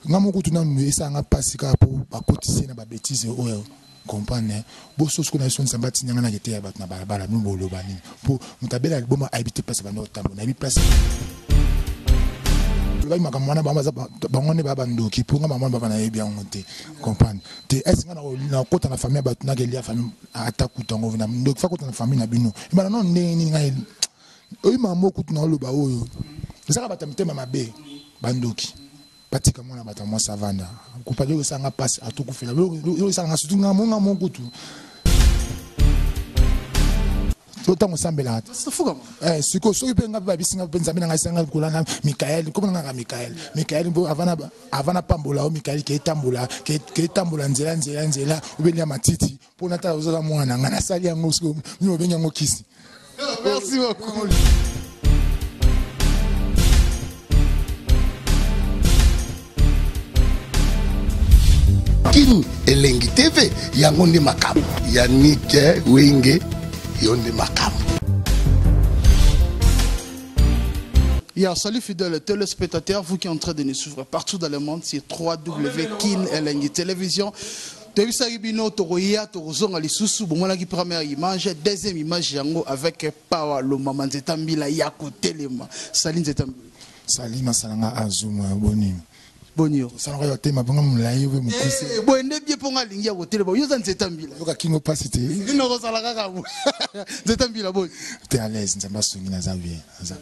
Nga moko kutu nanu esala nga pasi kaka po bakotisi ye na ba betise oyo comprendre boso sikoyo na biso nzambe atinda nga na keteya bato na balabala bino boloba nini po moto abela liboma ayebi te place abanda kotambola nayebi place lobaki makambo wana bango baza bango nde baya bandoki mpo nga mama baba nayebi yango te comprendre te ese nga nakota na famille ya bato nakelia famille ata kuta yango na ndoki fa kota na famille na bino ebana no ndenge nini ngai oyi makambo kutu na oloba oyo ezaka bato ya mitema mabe bandoki batika mwana bato ya mwasi avanda kupa lelo esanga mpasi atokufela lelo esanga surtout nga monga mo kutu to ntango osambelaka te eh, sikoyo soki mpe nga mpe babisi nga mpe nzambe na ngai esanga kolanda mikael nkombo na ngaka mikael mikael mpo avant napambola yo mikael keetambola keetambola nzela nzela nzela obelia matiti mpo natala ozaza mwana na ngai nasali yango sikoyo mimi obengi yango kisi. Merci beaucoup. Kin Elengi TV yango nde makambo. Yannick Wenge yo nde makambo. Yeah, salut fidèles téléspectateurs, vous qui êtes en train de nous suivre partout dans le monde, c'est 3W Kin Elengi Télévision. Toyebisaki bino tokoya tokozonga lisusu bomonaki première image deuxième image yango avec Power Lomama Nzeta Mbila ya kotelema. Salut Nzeta Mbila. Salut masala nga Azuma boni. Boni yo. Salaka yo tema bonga molayi yo mokuse. Eh boye nde bien ponga alingi ya kotelema yo oza Nzeta Mbila. Yoka kingo pasi te. Bino kozala kaka boye. Nzeta Mbila boni. T'es à l'aise Nzambe asungi naza bien.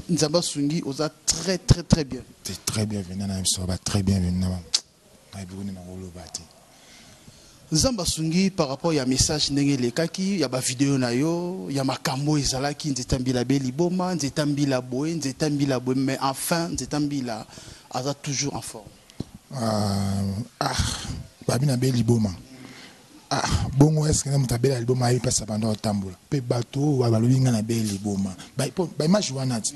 Nzambe asungi oza très très très bien. T'es très bien venu na biso ba très bien venu na Nayebi ko nini nakoloba te. Nzambe asungi par rapport ya message ndenge elekaki ya ba video na yo ya makambo ezalaki nzeta mbila be liboma nzeta mbila boye nzeta mbila boye mais enfin nzeta mbila aza toujours en forme. Ah babi na be liboma ah bongo est ce que na moto abela liboma ayebi place abanda kotambola pe bato oyo balobi nga na be liboma ba image wana ti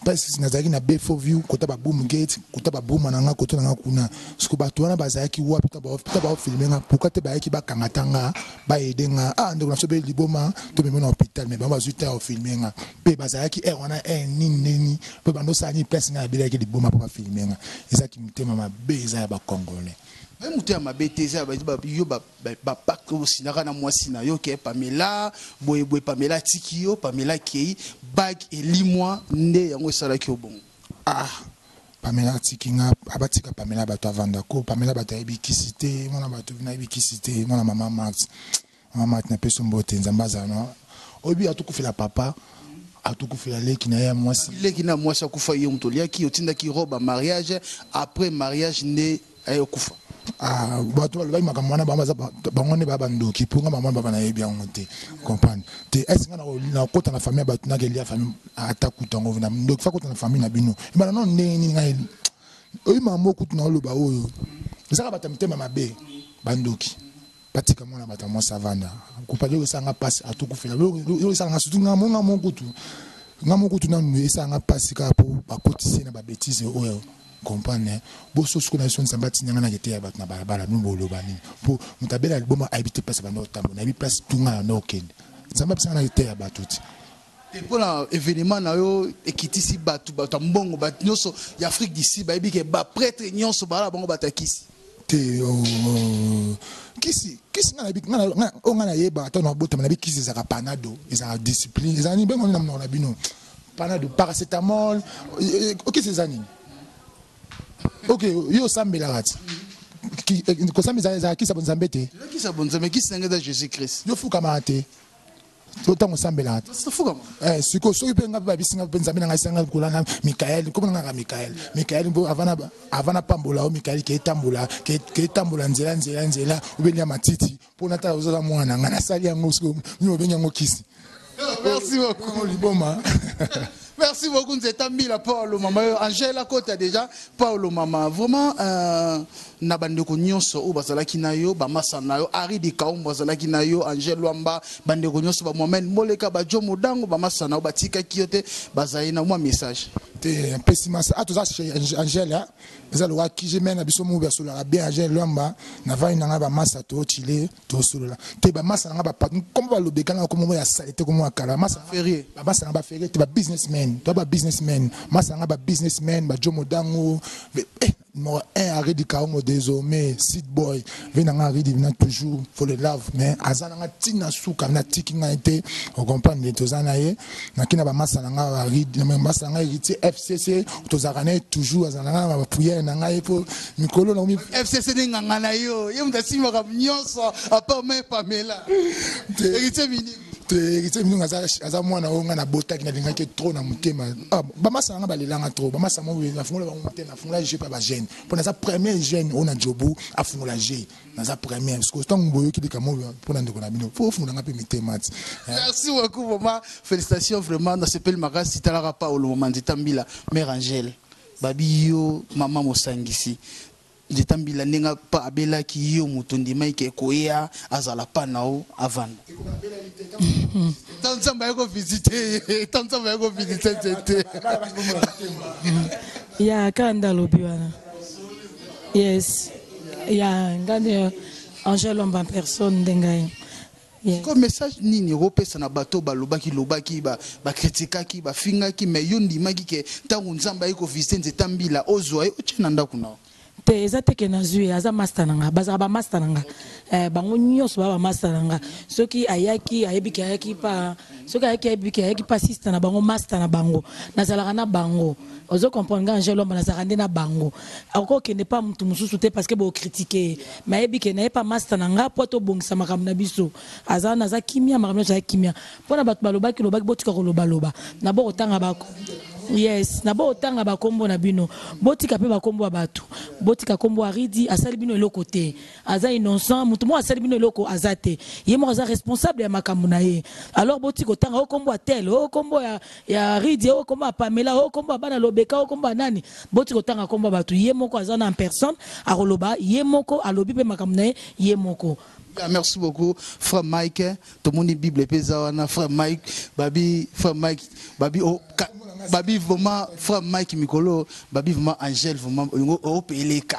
Place nazalaki na Before View, kota ba Boom Gate, kota ba Boma na nga, kota na nga kuna. Siko bato wana bazalaki wapi ta ba ta ba filmer nga, pourquoi te bayaki bakanga ta nga, ba aider nga. Ah ndeko na biso be liboma, to mema na hôpital mais bango bazui temps ya filmer nga. Pe bazalaki heure wana heure nini nini, pe bando sala nini place nga nabelaki liboma po ba filmer nga. Eza ki motema mabe eza ya ba congolais. Mais motema mabe te eza ya ba yo ba ba pacte oyo osinaka na mwasi na yo ke Pamela boye boye Pamela atiki yo Pamela akeyi bague elimwa nde yango esalaki yo bongo. Ah Pamela atiki nga abatika Pamela batu avanda ko Pamela batu ayebi kisi te mwana batu nayebi kisi te mwana mama Marthe mama Marthe napesi yo mbote nzambe azala na oyebi atukufela papa atukufela leki na ye ya mwasi. Leki na ya mwasi akufa yo moto oliaki otindaki robe ya mariage après mariage nde aye okufa. Ah, bato balobaki makambo wana bango baza bango nde baya bandoki mpo nga mama baba nayebi yango te comprendre te ese nga nakota na famille ya bato nakelia famille ata kutu yango na ndoki fa kota na famille na bino ebana no ndenge nini ngai oyi makambo kutu na oloba oyo ezaka bato ya mitema mabe bandoki batika mwana bato ya mwasi avanda kupa lelo esala nga mpasi atokufela lelo esala nga surtout nga monga mo kutu nga mo kutu nanu esala nga mpasi kaka mpo bakotisi ye na babetise oyo comprendre boso sikoyo na biso nzambe atinda nga na keteya bato na balabala bino boloba nini mpo moto abela liboma ayebi te place abanda kotambola nayebi place tunga na nda okende nzambe apesa nga na keteya bato ti te mpo na événement na yo ekitisi bato bato ya mbongo bato nyonso ya Afrique du Sud bayebi ke ba prêtre nyonso bala bango bato ya kisi te oh, oh, kisi kisi nga nayebi oyo nga nayeba ata na botama nayebi kisi ezalaka panado ezalaka discipline ezalaka nini bengo nini na monoko na bino panado paracetamol okisi eza nini ok yo osambelaka ti kosambela ezalaka kisi ya bonzambe te kisi ya bonzambe kisi nanga eza jésus christ yo fukamaka te to ntango osambelaka te eh, sikoyo soki mpe nga mpe babisi nga mpe nzambe na ngai esanga kolanda mikael nkombo na ngaka mikael mikael mpo avant napambola yo mikael keetambola keetambola nzela nzela nzela obelia matiti mpo natala ozaza mwana na ngai nasali yango sikoyo mimi obengi yango kisi. Merci beaucoup. Liboma. Merci beaucoup Nzeta Mbila Paulo mama yo Angèle akota déjà Paulo mama vraiment euh, na bandeko nyonso oyo bazalaki na yo bamasa na yo Harry Dikaumbo azalaki na yo Angèle Lwamba bandeko nyonso ba Mohamed Moleka ba Joe Modango bamasa na yo batikaki yo te bazali na mwa message te mpesi masa ah toza chez Angèle hein? Eza lokola kije me na biso mubi asololaka bien Angèle Lwamba na vandi na nga ba masa to chile to solola te ba masa na nga ba patron kombo balobeka na kombo ya salite kombo ya kala masa ferrier ba masa na ba ferrier te ba businessmen to ba businessmen masa na nga ba businessmen ba Jomo Dango eh. Numéro 1 Aridi Kaongo désormais Sid Boy ve na nga Aridi na toujours for the love mais aza na nga tina suka na tiki nga te o comprendre toza na ye na kina ba masa na nga Aridi na masa na nga héritier FCC tozalaka na ye toujours aza na nga na ba prière na nga ye po mikolo na mi FCC nde nganga na yo ye moto asimbaka nyonso à part mère Pamela héritier mini te héritier mingi aza aza mwana oyo nga nabotaki nalingaki trop na motema. Ah, bamasa na nga balelanga trop, bamasa mo nafungola bango motema, nafungola jeu mpe bajeune mpo naza premier jeune oyo na jobu afungola jeu, naza premier parce que ntango boyoki likambo oyo mpo na ndeko na bino fo ofungola nga mpe mitema ti. Merci beaucoup vraiment, félicitations vraiment. Nasepeli makasi. Talaka Paulo mama Nzeta Mbila, mère Angèle babi yo mama mosangisi Nzeta Mbila, ndenge pa abelaki yo moto ndimaki ke koya azala pa na yo avanda ta Nzambe aye kovisite ye, ta Nzambe aye kovisite nzete. Ya kaka nde alobi wana, yes, ya nga nde Angèle Omba en personne nde ngai. Yes. Ko message nini okopesa na bato balobaki lobaki, bakritikaki, bafingaki, mais yo ndimaki ke ntango Nzambe aye kovisite Nzeta Mbila, ozwa ye otie na ndako na yo? Te, eza te ke nazwi ye, aza master na nga, bazalaka bamaster na nga. Bango nyonso baa bamaster na nga. Soki ayaki, ayebi ke ayaki pa, soki ayaki, ayebi ke ayaki pa sister na bango, master na bango, nazalaka na bango. Ozo comprendre nga, Angèle Wamba, nazalaka nde na bango. Akokende pa mutu mosusu te parce que bokritike ye, mais ayebi ke naye pa master na nga po tobongisa makambo na biso. Aza wana, aza kimia, makambo nyonso aza kimia. Mpona bato balobaki lobaki, botika kolobaloba na bokotanga bako, yes, na bokotanga bakombo na bino, botika mpe bakombo ya bato, botika kombo. Aridi asali bino eloko te, aza innocent. Motu moko asali bino eloko aza te, ye moko aza responsable ya makambo na ye. Alors botika kotanga o kombo ya tel, o kombo ya Ridi, o kombo ya Pamela, o kombo ya bana Lobeka, o kombo ya nani. Botika kotanga kombo ya bato. Ye moko aza na en personne, akoloba ye moko, alobi mpe makambo na ye ye moko. Ah, merci beaucoup frère Mike. Tomoni Bible mpe eza wana. Frère Mike babi, frère Mike babi, oh, babi vraiment, frère Mike mikolo babi vraiment, Angèle vraiment olingo opeleka.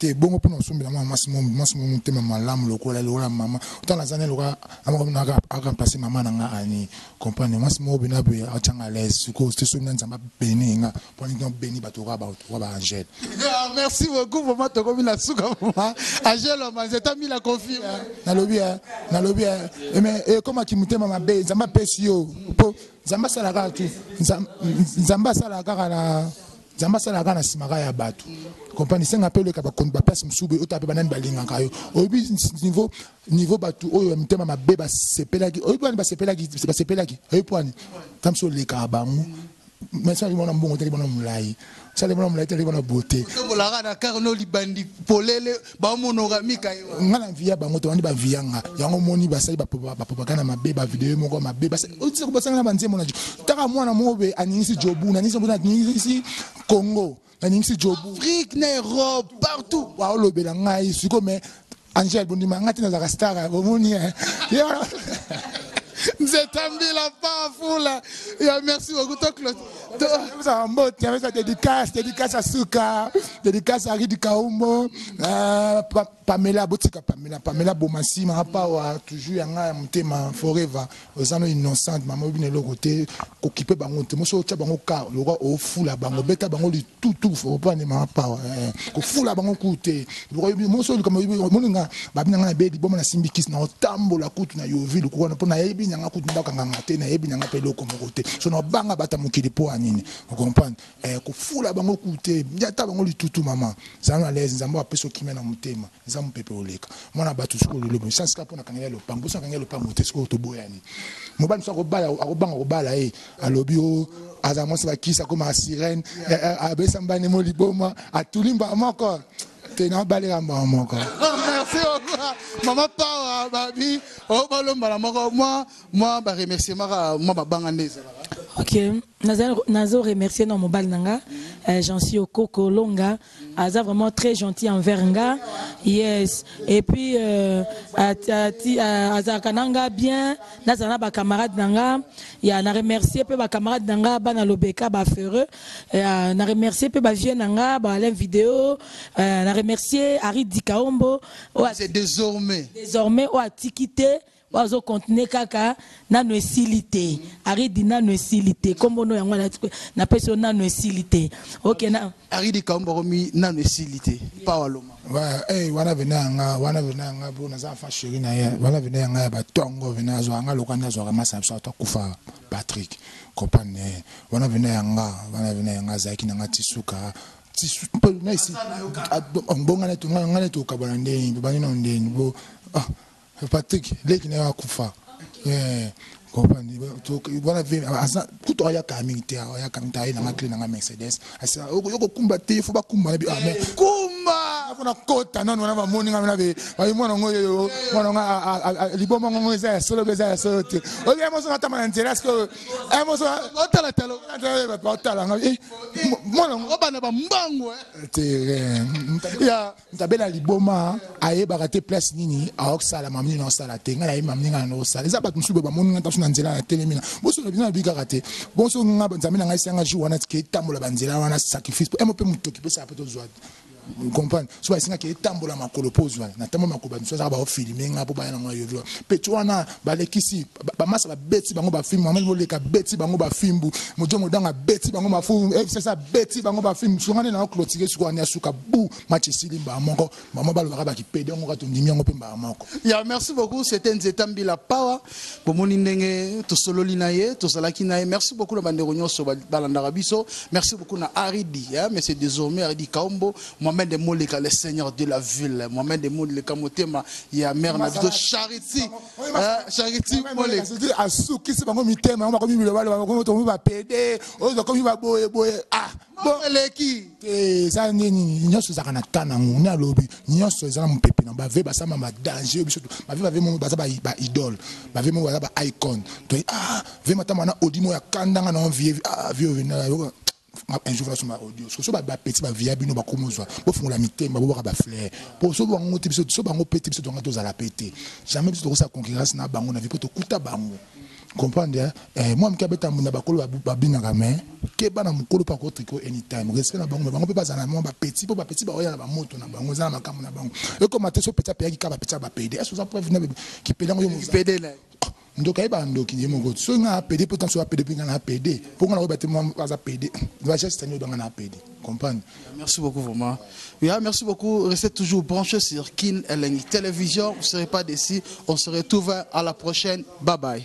Te, bongo mpona osombela mwana mwasi mwasi mo motema malamu lokola mama ota naza ne lokola aremplace mama na nga ani comprendre mwasi moko bena boye atianga à l'aise. Sikoyo te soki na Nzambe abeni nga mpo nini beni bato oka ba Angèle. Ah, merci beaucoup vraiment, tokomi na suka vraiment. Angèle Manzeta Mila confirme. Nalobi nalobi mais ekomaki motema mabe. Nzambe apesi yo mpo Nzambe asalaka tu, Nzambe asalaka kaka na Nzambe asalaka kaka na nsima kaka ya bato. Comprendre, esenga mpe oleka baplace mosusu boye, ota mpe banani balingaka yo. Oyebi niveau bato oyo ya mitema mabe basepelaki, oyebi wani basepelaki, oyebi po wani ta mosusu olekaka bango, mais sali mwana mbongo tali mwana molai, sali mwana molai tali mwana beauté. Otambolaka na kar no libandi polele, baomonoka mika yo. Nga na via bango tobandi bavia nga yango moni basali bapropagande mabe, bavideo moko mabe basanga na banzembo na taka mwana moko be aningisi jobu, naningisi Congo, naningisi jobu. Afrique na Europe, partout. Baolobela ngai sikoyo, mais Angèle bondima ngai te, nazalaka star bomoni. Nzeta Mbila pafula ya, merci beaucoup. To mbote apesa dédicace ya suka, dédicace ya Ridi Kaumbo, Pamela, botika Pamela, Pamela Bomasi, mama pawa toujours ya ngai ya motema forever. Oza no innocente mama, oyebi na eloko te, kokipe bango te. Moso otya bango ka lokwa ofula bango, beta bango litutu opane mama pawa, kofula bango ku te. Moso likambo moninga babi na ngai nabeyi liboma, nasimbi kisi na otambola kutu na yovi luku wana mpo nayebi nanga kutu ndako nganga te, nayebi nanga mpe eloko moko te. So nabanga bata mokili mpo ya nini? Ocomprendre, kofula bango ku te, ata bango litutu. Mama, zala na l'aise, Nzambe apesi okimia na motema, eza mopepe oleka mwana bato. Sikoyo lelo boye chance kaka mpo nakangela lopango, boso nakangela lopango te. Sikoyo toboyani, mobali mosu akobala, akobanga kobala ye, alobi o aza mwasi bakisi, akoma sirène, abesa mbani mo liboma, atuli mbaa moko te, naobaleka mbaa moko. Merci beaucoup mama Pawa. Babi o balombala moko mwa baremerciement kaka mwa babanga nde ezalaka. Ok, nazo remercier na mobali na nga Jansi Okoko Longa, aza vraiment très gentil envers nga, yes. Et puis azalaka na nga bien, nazala na bacamarade na nga ya, na remercier mpe bacamarade na nga bana Lobeka bafereux, na remercier mpe bavie na nga baalain vidéo, na remercier Ari Dikaombo. C'est désormais. Désormais oyo atiki te. Oyo azocontinue kaka nano esili te. Aridi nano esili te, nkombo no yango napesi yo nano esili te. Ok na Aridi Kaumba komi nano esili te, Pawa Loma. Ouais, hey, wana vena yanga, wana vena yanga bo naza enfant chéri na ye. Wana vena yanga ya batongo vena azwaka nga loka nde azwaka masa na biso ata kufa Patrick comprendre ye. Wana vena yanga, wana vena yanga azalaki na nga ti suka ti na esi bonga neti nga nga neti okabwana ndeni bobandi na ndeni bo ah Patrick leki na yo akufa. Eh, comprendre wana ve aza kutu ayaka mingi te, ayaka mingi te, aye nanga clé nanga Mercedes asa okokumba te, fo bakumba na bi ah mais kumba mpona kota nano wana bamoni nga na be bayi mwana ngo oyo mwana ngo liboma ngo eza ya solo mpe eza ya solo te. Oyo moso natama na nzela sikoyo moso otala tala bato baotala nga mwana ngo obana bambangu te ya moto abela liboma ayebaka te place nini aosala mama nini aosala te. Ngai nayebi mama nini ngai naosala. Eza bato mosusu boye bamoni ngai ntanso na nzela na telemi na boso na bino nabi kaka te. Bonso nga Nzambe na ngai esianga jour wana tike etambola banzela wana sacrifice po emo mpe motoki mpe sala mpe tozwa comprendre so basengaki etambola makolo mpo ozwa na tambola makolo. Bato mosusu azaka baofilme nga mpo baya nango ayovi peti wana balekisi bamasa babeti bango bafilme. Mama boleka beti bango bafimbu, mojongo danga beti bango mafu, FCS abeti bango bafilme. Songa nde na clôturer sikoyo wana ya suka bu match esili mbala moko. Mama balobaka bakipede yango kaka tondimi yango mpe mbala moko. Ya, merci beaucoup, c'était Nzeta Mbila Power. Bomoni ndenge tosololi na ye, tozalaki na ye. Merci beaucoup na bandeko nyonso balandaka biso. Merci beaucoup na Aridi, hein, mais c'est désormais Aridi Kaombo, Mohamed de Moleka, le seigneur de la ville. Mohamed de Moleka motema ya mère na biso Charity. Hein, Charity Moleka. Asukisi bango mitema yango bakomi bilobalo, bakomi tokomi bapede oyo bakomi baboyeboye ah bon eleki. Te, eza nini, nyonso ezalaka na ta nango. Ni alobi nyonso eza na mopepe na bave basama badanger. Biso bave bave mo baza baidole, bave mo baza baicone to ah ve matama wana odi mo ya kandanga na vie ah vie oyo un jour nasomba audio. So bapeti bavia bino bakomozwa bofungola mitema, bobwaka bafleur po so bango te. Biso so bango pe te, biso tonga tozala pe te. Jamais biso tokosala concurrence na bango na vie po tokuta bango comprendre. Mwa moke abeta na bakolo babinaka, mais keba na mokolo mpo akotriko anytime. Respect na bango, mais bango mpe bazala na mwa bapeti mpo bapeti baoya na bamoto na bango, eza na makambo na bango. Ekoma te so peti apeyaki kaka bapeti ya bapede ese oza preuve na kipede yango yo. Pede na Ndoki ayeba ndoki ye moko. So nga apede mpo tanso apede mpe nga na apede mpo nga nakoyeba te mwa aza pede bageste ani oyeba nga na apede comprendre. Merci beaucoup vraiment. Yeah, merci beaucoup. Restez toujours branchés sur Kin Elengi Télévision. Vous ne serez pas déçus. On se retrouve à la prochaine. Bye bye.